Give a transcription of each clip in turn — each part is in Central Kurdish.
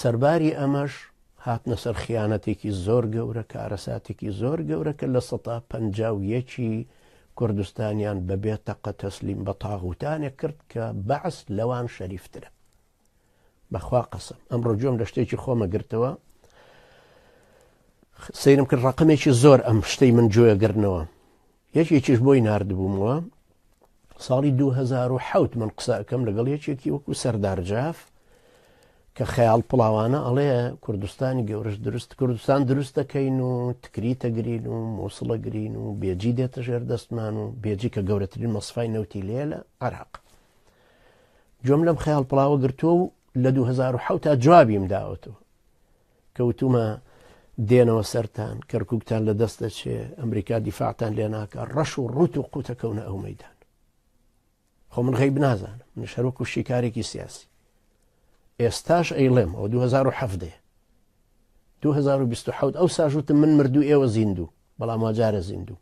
سەرباری ئەمەش هاتنە سەر خیانەتێکی زۆر گەورە، کارەساتێکی زۆر گەورە کە 51% ی کوردستانیان بە بێ تەقە تەسلیم بە تاغوتانێک کرد کە بەعس لەوان شەریفترە. بەخوا قەسەم ئەمڕۆ گوێم لە شتێکی خۆمە گرتەوە سەیرم کرد ڕقمێکی زۆر ئەم شتەی من گوێ گرنەوە یەکێکیش بۆی ناردبوومەوە ساڵی 2007 من قسە ئەکەم لەگەڵ یەکێکی وەکو سەردار جاف کە خەیاڵ پڵاوانە ئەڵێ کوردستانی گەورش دروست کوردستان دروست دەکەین و تکریتە گرین و مووسڵە گرین و بێجی دێتە ژێر دەستمان و بێجی کە گەورەترین مەسفای نەوتی لێ لە عراق گوێم لەم خەیاڵ پڵاوە گرتووە و لە 2007 تا جوابیم داوەتەوە کە وتومە دێنەوە سەرتان، کەرکوکتان لە دەست دەچێ، ئەمریکا دیفاعتان لێ ناکا، ڕەش و ڕووت و قوتە کەونە ئەو مەیدان. خۆ من غەیب نازانم، منیش هەر وەکو شیکارێکی سیاسی. ئێستاش ئەیڵێم ئەوە 2017 2027 ئەو ساژوتم من مردوو ئێوە زیندوو بەڵام واجارە زیندوو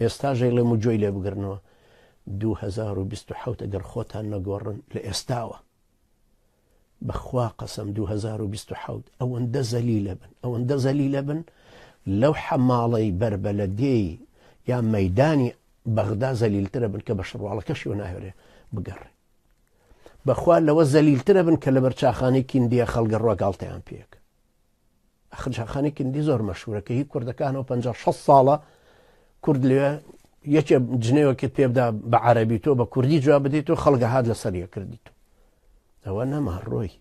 ئێستا ژەیڵێم و جۆی لێ بگرنەوە 2027 ئەگەر خۆتان نەگۆڕن لە ئێستاوە بەخوا قەسەم 2027 ئەوەندە زەلیلە بن ئەوەندە زەلیلە بن لەو حەماڵەی بەربەلەدێی یا مەدانی بەغدا زەلیلترە بن کە بە شڕواڵەکەشیەوە ناهێرێ بگەڕێ بەخوا لەوە زەلیلترە بن کە لەبەر چاخانەی کیندیە خەڵگە ڕوا گاڵتەیان پێک ئەخر چاخانەی کندی زۆر مەشهورە کە هی کوردەکانەوە 50 60 ساڵە کورد لێ یەکێ جنێوەکت پێ بدا بە عەربی تۆ بە کوردی جواب بدەیت و خەڵگە هات لەسەر یەکردی تۆ ئەوە نەما ڕۆی.